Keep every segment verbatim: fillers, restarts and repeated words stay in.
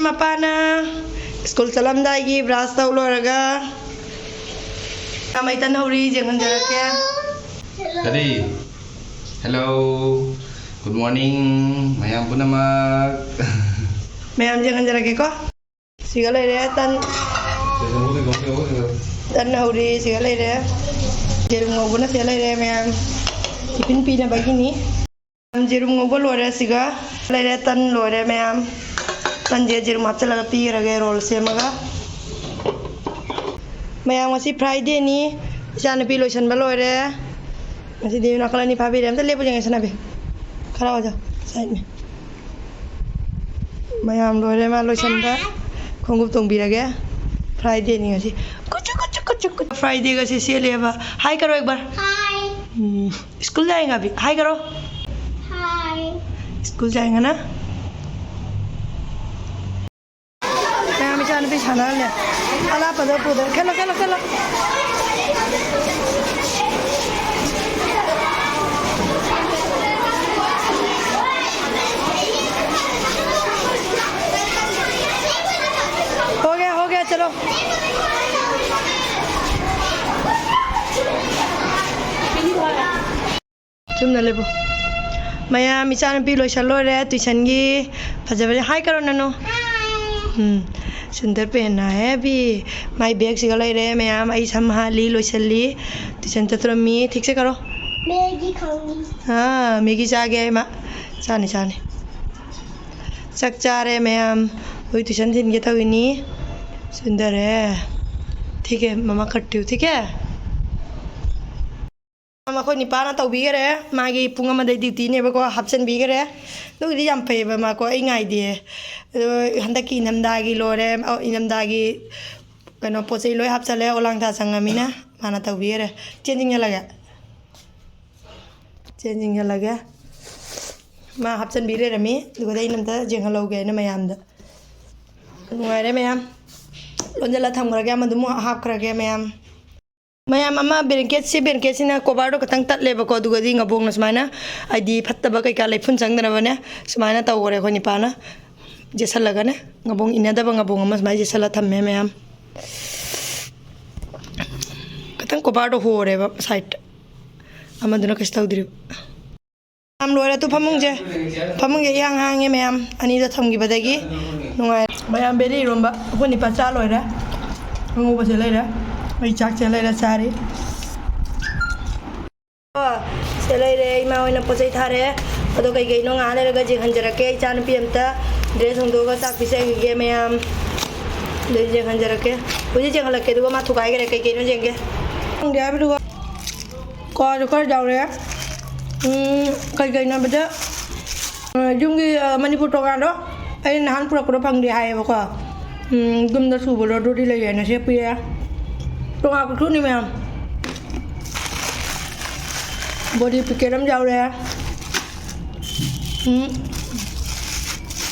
ꯃꯄꯥꯅ school ꯆꯠꯂꯝꯗꯥꯏꯒꯤ brush ꯇꯧ ꯂꯣꯏꯔꯒ ꯃꯌꯥꯝ ꯑꯩ ꯇꯟ ꯍꯧꯔꯤ, ꯌꯦꯡꯍꯟꯖꯔꯛꯀꯦ꯫ ꯀꯔꯤ? Hello, good morning, ꯃꯌꯥꯝ ꯄꯨꯝꯅꯃꯛ꯫ ꯃꯌꯥꯝ ꯌꯦꯡꯍꯟꯖꯔꯛꯀꯦꯀꯣ꯫ ꯁꯤꯒ ꯂꯩꯔꯦ ꯇꯟ꯫ ꯇꯟ ꯍꯧꯔꯤ, ꯁꯤꯒ ꯂꯩꯔꯦ꯫ ꯌꯦꯔꯨꯝ ꯉꯧꯕꯅ ꯁꯤꯒ ꯂꯩꯔꯦ ꯃꯌꯥꯝ꯫ ꯇꯤꯐꯤꯟ ꯄꯤꯅꯕꯒꯤꯅꯤ꯫ ꯌꯦꯔꯨꯝ ꯉꯧꯕ ꯂꯣꯏꯔꯦ, ꯁꯤꯒ ꯂꯩꯔꯦ꯫ ꯇꯟ ꯂꯣꯏꯔꯦ ꯃꯌꯥꯝ꯫ ꯇꯟꯁꯦ ꯌꯦꯔꯨꯝ ꯍꯥꯞꯆꯤꯜꯂꯒ ꯄꯤꯈ꯭ꯔꯒꯦ, ꯔꯣꯜ ꯁꯦꯝꯃꯒ꯫ ꯃꯌꯥꯝ, ꯉꯁꯤ Fridayꯅꯤ꯫ ꯏꯆꯥꯅꯨꯄꯤ ꯂꯣꯏꯁꯟꯕ ꯂꯣꯏꯔꯦ꯫ ꯉꯁꯤꯗꯤ ꯅꯥꯀꯜ ꯑꯅꯤ ꯐꯥꯕꯤꯔꯦ꯫ ꯑꯝꯇ ꯂꯦꯞꯄꯨ ꯌꯦꯡꯉꯦ ꯁꯅꯥꯕꯤ꯫ ꯈꯔ ꯑꯣꯏꯖ ꯁꯥꯏꯠꯅꯦ꯫ ꯃꯌꯥꯝ ꯂꯣꯏꯔꯦ ꯃꯥ ꯂꯣꯏꯁꯟꯕ꯫ ꯈꯣꯡꯎꯞ ꯇꯣꯡꯕꯤꯔꯒꯦ꯫ Fridayꯅꯤ ꯉꯁꯤ꯫ ꯀꯨꯆꯨ, ꯀꯨꯆꯨ, ꯀꯨꯆꯨ, ꯀꯨꯆꯨ꯫ Fridayꯒꯁꯦ ꯁꯦꯠꯂꯦꯕ꯫ Hi ꯀꯔꯣ ꯑꯦꯛ ꯕꯥꯔ꯫ Hi꯫ ꯎꯝ꯫ स्कूल जाएगा अभी? Hi करो। Hi। स्कूल जाएगा ना? मैं हमेशा अनपी खाना ले। अला पदो पुदो। खेलो, खेलो, खेलो। हो गया, हो गया, चलो। ꯆꯨꯝꯅ ꯂꯦꯞꯄꯨ꯫ ꯃꯌꯥꯝ, ꯏꯆꯥꯅꯨꯄꯤ ꯂꯣꯏꯁꯜ ꯂꯣꯏꯔꯦ tuitionꯒꯤ꯫ ꯐꯖꯕꯅꯦ꯫ Hi ꯀꯔꯣ ꯅꯅꯨ꯫ ꯎꯝ, सुंदर पहना है अभी। ꯃꯥꯏ bagꯁꯤꯒ ꯂꯩꯔꯦ ꯃꯌꯥꯝ꯫ ꯑꯩ ꯁꯝ ꯍꯥꯠꯂꯤ, ꯂꯣꯏꯁꯜꯂꯤ꯫ Tuition ꯆꯠꯇꯣꯔꯝꯃꯤ꯫ ठीक से करो। मैगी खाऊंगी। हाँ, मैगी ꯆꯥꯒꯦ ꯍꯥꯏ ꯃꯥ꯫ ꯆꯥꯅꯤ, ꯆꯥꯅꯤ꯫ ꯆꯥꯛ ꯆꯥꯔꯦ ꯃꯌꯥꯝ꯫ ꯍꯧꯖꯤꯛ tuition ꯊꯤꯟꯒꯦ ꯇꯧꯔꯤꯅꯤ꯫ सुंदर है। ठीक है, मम्मा करती हूँ, ठीक है? ꯃꯈꯣꯏ ꯅꯤꯄꯥꯅ ꯇꯧꯕꯤꯈꯔꯦ꯫ ꯃꯥꯒꯤ ꯄꯨꯡ ꯑꯃꯗꯩ dutyꯅꯦꯕꯀꯣ, ꯍꯥꯞꯆꯤꯟꯕꯤꯈꯔꯦ꯫ ꯑꯗꯨꯒꯤꯗꯤ ꯌꯥꯝ ꯐꯩꯌꯦꯕ ꯃꯥꯀꯣ, ꯑꯩ ꯉꯥꯏꯗꯦ꯫ ꯑꯗꯣ ꯍꯟꯗꯛꯀꯤ ꯏꯅꯝꯗꯥꯒꯤ ꯂꯣꯏꯔꯦ꯫ ꯑ, ꯏꯅꯝꯗꯥꯒꯤ ꯀꯩꯅꯣ ꯄꯣꯠ ꯆꯩ ꯂꯣꯏ ꯍꯥꯞꯆꯜꯂꯦ, ꯑꯣꯂꯥꯡꯊꯥ ꯆꯪꯉꯃꯤꯅ ꯃꯥꯅ ꯇꯧꯕꯤꯈꯔꯦ꯫ ꯆꯦꯟ ꯆꯤꯡꯁꯤꯜꯂꯒꯦ꯫ ꯆꯦꯟ ꯆꯤꯡꯁꯤꯜꯂꯒꯦ꯫ ꯃꯥ ꯍꯥꯞꯆꯤꯟꯕꯤ ꯂꯩꯔꯝꯃꯤ꯫ ꯑꯗꯨꯒꯗꯤ ꯑꯩꯅ ꯑꯝꯇ ꯌꯦꯡꯍꯜꯍꯧꯒꯦ ꯍꯥꯏꯅ ꯃꯌꯥꯝꯗ꯫ ꯅꯨꯡꯉꯥꯏꯔꯦ ꯃꯌꯥꯝ꯫ ꯂꯣꯟꯁꯤꯜꯂ ꯊꯝꯈ꯭ꯔꯒꯦ, ꯑꯃꯗꯨ ꯑꯃꯨꯛ ꯍꯥꯞꯈ꯭ꯔꯒꯦ ꯃꯌꯥꯝ꯫ ꯃꯌꯥꯝ ꯑꯃ blanketꯁꯤ, blanketꯁꯤꯅ coverꯗꯣ ꯈꯤꯇꯪ ꯇꯠꯂꯦꯕꯀꯣ, ꯑꯗꯨꯒꯗꯤ ꯉꯕꯣꯛꯅ ꯁꯨꯃꯥꯏꯅ, ꯍꯥꯏꯗꯤ ꯐꯠꯇꯕ ꯀꯩꯀꯥ ꯂꯩꯐꯨꯟ ꯆꯪꯗꯅꯕꯅꯦ, ꯁꯨꯃꯥꯏꯅ ꯇꯧꯈꯔꯦ ꯑꯩꯈꯣꯏ ꯅꯤꯄꯥꯅ꯫ ꯌꯦꯠꯁꯜꯂꯒꯅꯦ, ꯉꯥꯕꯣꯡ ꯏꯟꯅꯗꯕ ꯉꯥꯕꯣꯡ ꯑꯃ ꯁꯨꯃꯥꯏꯅ ꯌꯦꯠꯁꯜꯂ ꯊꯝꯃꯦ ꯃꯌꯥꯝ꯫ ꯈꯤꯇꯪ ꯀꯣꯕꯔꯗꯣ ꯍꯣꯔꯦꯕ ꯁꯥꯏꯗ ꯑꯃꯗꯨꯅ, ꯀꯩꯁꯨ ꯇꯧꯗ꯭ꯔꯤꯕ꯫ ꯌꯥꯝ ꯂꯣꯏꯔꯦ꯫ ꯇꯨ ꯐꯃꯨꯡꯁꯦ, ꯐꯃꯨꯡꯁꯦ ꯏꯍꯥꯡ ꯍꯥꯡꯉꯦ ꯃꯌꯥꯝ, ꯑꯅꯤꯗ ꯊꯝꯈꯤꯕꯗꯒꯤ꯫ ꯅꯨꯡꯉꯥꯏꯔꯦ ꯃꯌꯥꯝ꯫ ꯕꯦꯂꯤ ꯏꯔꯣꯝꯕ ꯑꯩꯈꯣꯏ ꯅꯤꯄꯥ ꯆꯥ ꯂꯣꯏꯔꯦ꯫ ꯑꯉꯧꯕꯁꯦ ꯂꯩꯔꯦ, ꯑꯩ ꯆꯥꯛꯁꯦ ꯂꯩꯔꯦ ꯆꯥꯔꯤ꯫ ꯁꯦ ꯂꯩꯔꯦ, ꯏꯃꯥ ꯍꯣꯏꯅ ꯄꯣꯠ ꯆꯩ ꯊꯥꯔꯦ꯫ ꯑꯗꯣ ꯀꯩ ꯀꯩꯅꯣ ꯉꯥꯏꯍꯥꯛ ꯂꯩꯔꯒ ꯌꯦꯡꯍꯟꯖꯔꯛꯀꯦ꯫ ꯏꯆꯥꯅꯨꯄꯤ ꯑꯝꯇ ꯗ꯭ꯔꯦꯁ ꯍꯣꯡꯗꯣꯛꯑꯒ ꯆꯥꯛ ꯄꯤꯖꯈꯤꯒꯦ ꯃꯌꯥꯝ꯫ ꯑꯗꯩ ꯌꯦꯡꯍꯟꯖꯔꯛꯀꯦ꯫ ꯍꯧꯖꯤꯛ ꯌꯦꯡꯍꯜꯂꯛꯀꯦ, ꯑꯗꯨꯒ ꯃꯥ ꯊꯨꯒꯥꯏꯈ꯭ꯔꯦ꯫ ꯀꯩ ꯀꯩꯅꯣ ꯌꯦꯡꯒꯦ꯫ ꯈꯪꯗꯦ ꯍꯥꯏꯕꯗꯨꯒ ꯀꯣꯁꯨ ꯈꯔ ꯌꯥꯎꯔꯦ꯫ ꯎꯝ, ꯀꯩ ꯀꯩꯅꯣ ꯍꯥꯏꯕꯗ, ꯑ, ꯌꯨꯝꯒꯤ, ꯑ, ꯃꯅꯤꯄꯨꯔ ꯇꯣꯉꯥꯟꯗꯣ ꯑꯩꯅ ꯅꯍꯥꯟ ꯄꯨꯔꯛꯄꯗꯣ ꯐꯪꯗꯦ ꯍꯥꯏꯌꯦꯕꯀꯣ꯫ ꯎꯝ, ꯌꯨꯝꯗ ꯁꯨꯕꯗꯣ ꯑꯗꯨꯗꯤ ꯂꯩꯌꯦꯅ ꯁꯦ ꯄꯤꯔꯦ꯫ ꯇꯣꯉꯥꯟ ꯀꯨꯞꯁꯨꯅꯤ ꯃꯌꯥꯝ꯫ ꯕꯣꯗꯤ ꯄꯦꯀꯦꯠ ꯑꯃ ꯌꯥꯎꯔꯦ꯫ ꯎꯝ꯫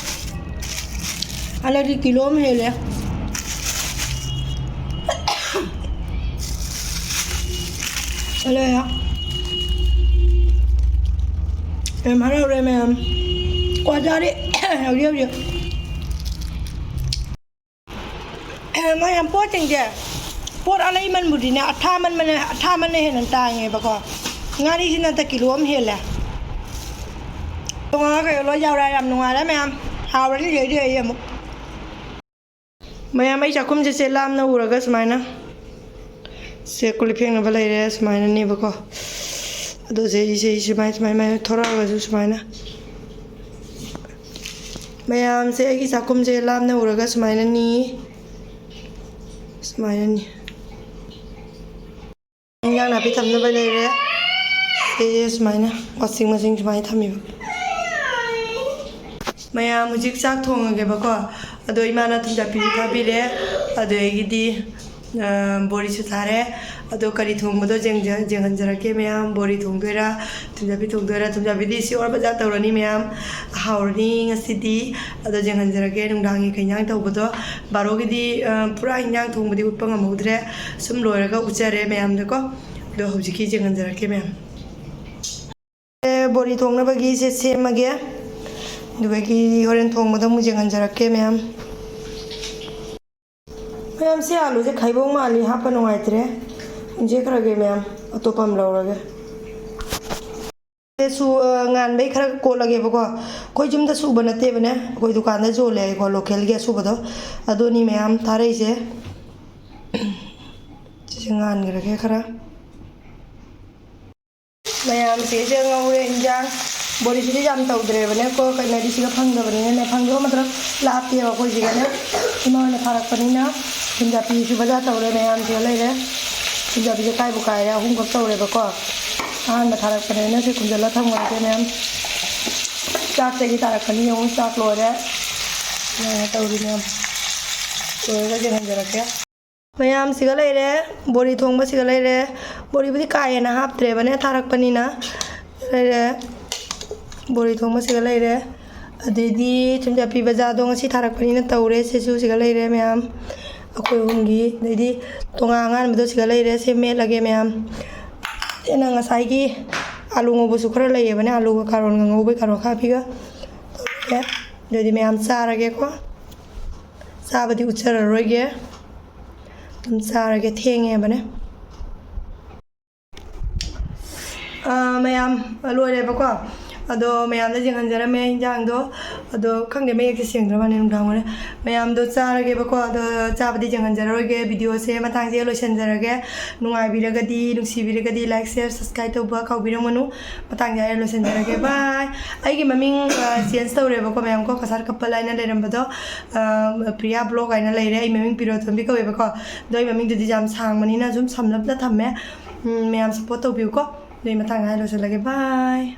ꯍꯟꯗꯛꯇꯤ ꯀꯤꯂꯣ ꯑꯃ ꯍꯦꯜꯂꯦ꯫ ꯍꯜꯂꯣ꯫ ꯌꯥꯝ ꯍꯔꯥꯎꯔꯦ ꯃꯌꯥꯝ꯫ ꯀ꯭ꯋꯥ ꯆꯥꯔꯤ ꯍꯧꯖꯤꯛ ꯍꯧꯖꯤꯛ꯫ ꯑꯦ, ꯃꯌꯥꯝ ꯄꯣꯠꯁꯤꯡꯁꯦ, ꯄꯣꯠ ꯑꯂꯩꯃꯟꯕꯨꯗꯤꯅꯦ, ꯑꯊꯥꯃꯟꯕꯅ, ꯑꯊꯥꯃꯟꯅ ꯍꯦꯟꯅ ꯇꯥꯡꯉꯦꯕꯀꯣ꯫ ꯉꯥꯔꯤꯁꯤꯅ ꯇ ꯀꯤꯂꯣ ꯑꯃ ꯍꯦꯜꯂꯦ꯫ ꯇꯣꯉꯥꯟꯅ ꯀꯩꯅꯣ ꯂꯣꯏ ꯌꯥꯎꯔꯦ꯫ ꯌꯥꯝ ꯅꯨꯡꯉꯥꯏꯔꯦ ꯃꯌꯥꯝ꯫ ꯍꯥꯎꯔꯅꯤ ꯁꯤꯗꯩꯗꯤ ꯑꯩ ꯑꯃꯨꯛ꯫ ꯃꯌꯥꯝ, ꯑꯩ ꯆꯥꯛꯈꯨꯝꯁꯦ ꯁꯦ ꯂꯥꯝꯅ ꯎꯔꯒ ꯁꯨꯃꯥꯏꯅ ꯁꯦ ꯀꯣꯜ ꯂꯤꯛ ꯐꯦꯡꯅꯕ ꯂꯩꯔꯦ ꯁꯨꯃꯥꯏꯅꯅꯦꯕꯀꯣ꯫ ꯑꯗꯣ ꯁꯦ ꯑꯩꯁꯦ ꯁꯨꯃꯥꯏ, ꯁꯨꯃꯥꯏ, ꯁꯨꯃꯥꯏꯅ ꯊꯣꯔꯛꯑꯒꯁꯨ ꯁꯨꯃꯥꯏꯅ ꯃꯌꯥꯝꯁꯦ ꯑꯩꯒꯤ ꯆꯥꯛꯈꯨꯝꯁꯦ ꯂꯥꯝꯅ ꯎꯔꯒ ꯁꯨꯃꯥꯏꯅꯅꯤ꯫ ꯁꯨꯃꯥꯏꯅꯅꯤ꯫ ꯏꯟꯖꯥꯡ ꯅꯥꯄꯤ ꯊꯝꯅꯕ ꯂꯩꯔꯦ꯫ ꯁꯤꯁꯦ ꯁꯨꯃꯥꯏꯅ washing machine ꯁꯨꯃꯥꯏꯅ ꯊꯝꯃꯦꯕ꯫ ꯃꯌꯥꯝ ꯍꯧꯖꯤꯛ ꯆꯥꯛ ꯊꯣꯡꯉꯒꯦꯕꯀꯣ꯫ ꯑꯗꯣ ꯏꯃꯥꯅ ꯊꯨꯝꯖꯥꯛꯄꯤꯁꯨ ꯊꯥꯕꯤꯔꯦ꯫ ꯑꯗꯒꯤꯗꯤ, ꯑ, ꯕꯣꯔꯤꯁꯨ ꯊꯥꯔꯦ꯫ ꯑꯗꯣ ꯀꯔꯤ ꯊꯣꯡꯕꯗꯣ ꯌꯦꯡꯖ-, ꯌꯦꯡꯍꯟꯖꯔꯛꯀꯦ ꯃꯌꯥꯝ꯫ ꯕꯣꯔꯤ ꯊꯣꯡꯗꯣꯏꯔꯥ, ꯊꯨꯝꯖꯥꯛꯄꯤ ꯊꯣꯡꯗꯣꯏꯔꯥ? ꯊꯨꯝꯖꯥꯛꯄꯤꯗꯤ sure ꯕꯖꯥꯔ ꯇꯧꯔꯅꯤ ꯃꯌꯥꯝ꯫ ꯍꯥꯎꯔꯅꯤ ꯉꯁꯤꯗꯤ꯫ ꯑꯗꯣ ꯌꯦꯡꯍꯟꯖꯔꯛꯀꯦ ꯅꯨꯡꯗꯥꯡꯒꯤ ꯀꯩ ꯏꯟꯖꯥꯡ ꯇꯧꯕꯗꯣ꯫ ꯕꯥꯔꯣꯒꯤꯗꯤ, ꯑ, ꯄꯨꯔꯥ ꯏꯟꯖꯥꯡ ꯊꯣꯡꯕꯗꯤ ꯎꯠꯄ ꯉꯝꯍꯧꯗ꯭ꯔꯦ꯫ ꯁꯨꯝ ꯂꯣꯏꯔꯒ ꯎꯠꯆꯔꯦ ꯃꯌꯥꯝꯗꯀꯣ꯫ ꯑꯗꯣ ꯍꯧꯖꯤꯛꯀꯤ ꯌꯦꯡꯍꯟꯖꯔꯛꯀꯦ ꯃꯌꯥꯝ꯫ ꯑꯦ, ꯕꯣꯔꯤ ꯊꯣꯡꯅꯕꯒꯤꯁꯦ ꯁꯦꯝꯃꯒꯦ꯫ ꯑꯗꯨꯗꯒꯤ ꯍꯣꯔꯦꯟ ꯊꯣꯡꯕꯗ ꯑꯃꯨꯛ ꯌꯦꯡꯍꯟꯖꯔꯛꯀꯦ ꯃꯌꯥꯝ꯫ ꯃꯌꯥꯝ, ꯁꯤ ꯑꯥꯂꯨꯁꯦ ꯈꯩꯕꯣꯡ ꯃꯥꯜꯂꯤ, ꯍꯥꯞꯄ ꯅꯨꯡꯉꯥꯏꯇ꯭ꯔꯦ꯫ ꯍꯨꯟꯖꯦꯛꯈ꯭ꯔꯒꯦ ꯃꯌꯥꯝ, ꯑꯇꯣꯞꯄ ꯑꯃ ꯂꯧꯔꯒꯦ꯫ ꯁꯨ-, ꯑ, ꯉꯥꯟꯕꯩ ꯈꯔ ꯀꯣꯠꯂꯒꯦꯕꯀꯣ꯫ ꯑꯩꯈꯣꯏ ꯌꯨꯝꯗ ꯁꯨꯕ ꯅꯠꯇꯦꯕꯅꯦ, ꯑꯩꯈꯣꯏ ꯗꯨꯀꯥꯟꯗ ꯌꯣꯜꯂꯦ ꯍꯥꯏꯀꯣ, ꯂꯣꯀꯦꯜꯒꯤ ꯑꯁꯨꯕꯗꯣ꯫ ꯑꯗꯨꯅꯤ ꯃꯌꯥꯝ ꯊꯥꯔꯛꯏꯁꯦ꯫ ꯁꯤꯁꯦ ꯉꯥꯟꯈ꯭ꯔꯒꯦ ꯈꯔ꯫ ꯃꯌꯥꯝꯁꯤꯁꯦ ꯉꯧꯔꯦ ꯏꯟꯖꯥꯡ꯫ ꯕꯣꯔꯤꯁꯤꯗꯤ ꯌꯥꯝ ꯇꯧꯗ꯭ꯔꯦꯕꯅꯦꯀꯣ, ꯀꯩꯅꯣꯗꯤ ꯁꯤꯒ ꯐꯪꯗꯕꯅꯤꯅꯅꯦ, ꯐꯪꯗꯕ ꯃꯇꯝꯗ ꯂꯥꯞꯄꯦꯕ ꯑꯩꯈꯣꯏ ꯁꯤꯒꯅꯦ꯫ ꯏꯃꯥ ꯍꯣꯏꯅ ꯊꯥꯔꯛꯄꯅꯤꯅ ꯊꯨꯝꯖꯥꯄꯤꯁꯨ ꯕꯖꯥꯔ ꯇꯧꯔꯦ, ꯃꯌꯥꯝꯁꯤꯒ ꯂꯩꯔꯦ꯫ ꯊꯨꯝꯖꯥꯄꯤꯁꯦ ꯀꯥꯏꯕꯨ ꯀꯥꯏꯔꯦ, ꯑꯍꯨꯝꯈꯛ ꯇꯧꯔꯦꯕꯀꯣ꯫ ꯑꯍꯥꯟꯕ ꯊꯥꯔꯛꯄꯅꯤꯅ ꯁꯤ ꯈꯨꯝꯖꯤꯜꯂ ꯊꯝꯈ꯭ꯔꯒꯦ ꯃꯌꯥꯝ꯫ ꯆꯥꯛꯇꯒꯤ ꯇꯥꯔꯛꯄꯅꯤ ꯌꯦꯡꯉꯨ, ꯆꯥꯛ ꯂꯣꯏꯔꯦ꯫ ꯁꯨꯃꯥꯏꯅ ꯇꯧꯔꯤ ꯃꯌꯥꯝ꯫ ꯂꯣꯏꯔꯒ ꯌꯦꯡꯍꯟꯖꯔꯛꯀꯦ꯫ ꯃꯌꯥꯝꯁꯤꯒ ꯂꯩꯔꯦ, ꯕꯣꯔꯤ ꯊꯣꯡꯕꯁꯤꯒ ꯂꯩꯔꯦ꯫ ꯕꯣꯔꯤꯕꯨꯗꯤ ꯀꯥ ꯍꯦꯟꯅ ꯍꯥꯞꯇ꯭ꯔꯦꯕꯅꯦ, ꯊꯥꯔꯛꯄꯅꯤꯅ꯫ ꯂꯩꯔꯦ, ꯕꯣꯔꯤ ꯊꯣꯡꯕꯁꯤꯒ ꯂꯩꯔꯦ꯫ ꯑꯗꯩꯗꯤ ꯊꯨꯝꯖꯥꯄꯤ ꯕꯖꯥꯔꯗꯣ ꯉꯁꯤ ꯊꯥꯔꯛꯄꯅꯤꯅ ꯇꯧꯔꯦ, ꯁꯤꯁꯨ ꯁꯤꯒ ꯂꯩꯔꯦ ꯃꯌꯥꯝ꯫ ꯑꯩꯈꯣꯏ ꯑꯍꯨꯝꯒꯤ꯫ ꯑꯗꯩꯗꯤ ꯇꯣꯉꯥ ꯑꯉꯥꯟꯕꯗꯣ ꯁꯤꯒ ꯂꯩꯔꯦ, ꯁꯤ ꯃꯦꯠꯂꯒꯦ ꯃꯌꯥꯝ꯫ ꯑꯩꯅ ꯉꯁꯥꯏꯒꯤ ꯑꯥꯂꯨ ꯉꯧꯕꯁꯨ ꯈꯔ ꯂꯩꯌꯦꯕꯅꯦ, ꯑꯥꯂꯨꯒ ꯀꯥꯔꯣꯟꯒ ꯉꯧꯕꯩ ꯀꯥꯔꯣꯟ ꯑꯈꯥꯕꯤꯒ ꯇꯧꯔꯦ꯫ ꯑꯗꯨꯗꯤ ꯃꯌꯥꯝ ꯆꯥꯔꯒꯦꯀꯣ꯫ ꯆꯥꯕꯗꯤ ꯎꯠꯆꯔꯔꯣꯏꯒꯦ꯫ ꯑꯗꯨꯝ ꯆꯥꯔꯒꯦ, ꯊꯦꯡꯉꯦꯕꯅꯦ꯫ ꯑꯥ, ꯃꯌꯥꯝ ꯂꯣꯏꯔꯦꯕꯀꯣ꯫ ꯑꯗꯣ ꯃꯌꯥꯝꯗ ꯌꯦꯡꯍꯟꯖꯔꯝꯃꯦ ꯏꯟꯖꯥꯡꯗꯣ꯫ ꯑꯗꯣ ꯈꯪꯗꯦ, ꯃꯌꯦꯛꯁꯦ ꯁꯦꯡꯗ꯭ꯔ ꯃꯥꯜꯂꯦ, ꯅꯨꯡꯗꯥꯡ ꯑꯣꯏꯔꯦ꯫ ꯃꯌꯥꯝꯗꯣ ꯆꯥꯔꯒꯦꯕꯀꯣ꯫ ꯑꯗꯣ ꯆꯥꯕꯗꯤ ꯌꯦꯡꯍꯟꯖꯔꯔꯣꯏꯒꯦ, ꯚꯤꯗꯤꯑꯣꯁꯦ ꯃꯇꯥꯡꯁꯤꯗ ꯂꯣꯏꯁꯤꯟꯖꯔꯒꯦ꯫ ꯅꯨꯡꯉꯥꯏꯕꯤꯔꯒꯗꯤ, ꯅꯨꯡꯁꯤꯕꯤꯔꯒꯗꯤ like, share, subscribe ꯇꯧꯕ ꯀꯥꯎꯕꯤꯔꯝꯒꯅꯨ꯫ ꯃꯇꯥꯡꯁꯤꯗ ꯑꯩ ꯂꯣꯏꯁꯤꯟꯖꯔꯒꯦ꯫ Bye꯫ ꯑꯩꯒꯤ ꯃꯃꯤꯡ, ꯑ, change ꯇꯧꯔꯦꯕꯀꯣ ꯃꯌꯥꯝ ꯀꯣ, ꯀꯁꯥꯔ ꯀꯄꯜ ꯍꯥꯏꯅ ꯂꯩꯔꯝꯕꯗꯣ, ꯑ, ꯄ꯭ꯔꯤꯌꯥ vlog ꯍꯥꯏꯅ ꯂꯩꯔꯦ꯫ ꯑꯩ ꯃꯃꯤꯡ ꯄꯤꯔꯣ ꯊꯣꯝꯕꯤ ꯀꯧꯋꯦꯕꯀꯣ꯫ ꯑꯗꯣ ꯑꯩ ꯃꯃꯤꯡꯗꯨꯗꯤ ꯌꯥꯝ ꯁꯥꯡꯕꯅꯤꯅ ꯁꯨꯝ ꯁꯝꯂꯞꯅ ꯊꯝꯃꯦ꯫ ꯎꯝ, ꯃꯌꯥꯝ support ꯇꯧꯕꯤꯌꯨꯀꯣ꯫ ꯑꯗꯨꯒꯤ ꯃꯇꯥꯡꯗ ꯍꯥꯏꯔ ꯂꯣꯏꯁꯤꯜꯂꯒꯦ꯫ Bye꯫